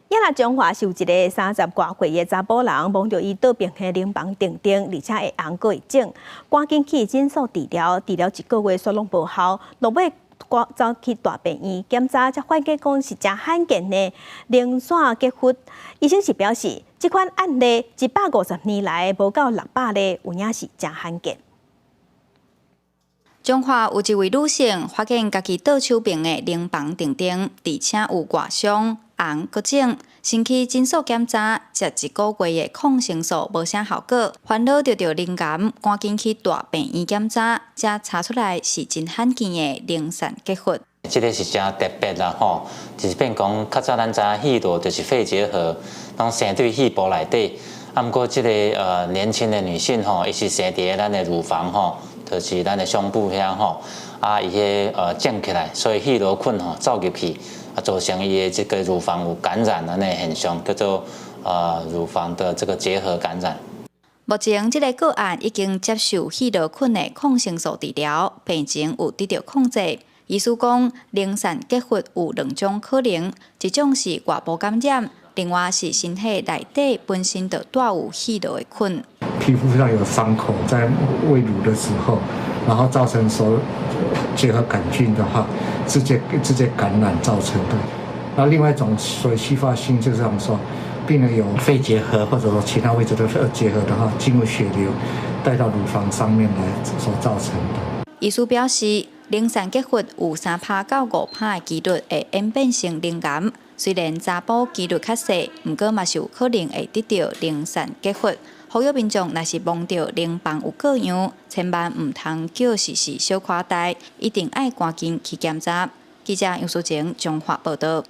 也若彰化是有一个三十外歲的查埔人，摸著伊倒爿的乳房定定，而且會紅閣會腫，趕緊去診所治療，治療一個月煞攏無效，落尾走去大病院檢查，才發現講是誠罕見的乳腺結核。醫生是表示，這款案例150年來無到600例，有影是誠罕見。彰化有一位女性發現家己倒手爿的乳房定定，而且有外傷、紅閣腫，先去診所檢查，食一個月的抗生素無啥效果，煩惱著著乳癌，趕緊去大病院檢查，才查出來是真罕見的乳腺結核。這个是誠特別啦吼，就是變講較早咱知影肺瘻就是肺結核，攏生佇肺部內底，啊，毋過這个年輕的女性吼，伊是生佇咱的乳房吼，就是咱的胸部遐吼，啊，伊彼腫起來，所以肺瘻菌吼走入去，啊，造成伊的這个乳房有感染按呢現象，叫做乳房的這個結核感染。目前這个個案已經接受肺瘻菌的抗生素治療，病情有得到控制。醫師講，乳腺結核有兩種可能，一種是外部感染，另外是身體內底本身就帶有肺瘻的菌。皮膚上有傷口，在餵乳的時候，然後造成說結核桿菌的話，直接感染造成的。那另外一種所謂繼發性，就是講說，病人有肺結核或者說其他位置的結核的話，進入血流帶到乳房上面來所造成的。醫師表示，乳腺結核有3趴到5趴的幾率會演變成乳癌。雖然查埔幾率較細，毋過嘛是有可能會得著乳腺結核。呼籲民眾若是摸著乳房有過樣，千萬毋通叫時時小看大，一定愛趕緊去檢查。記者楊淑晴彰化報道。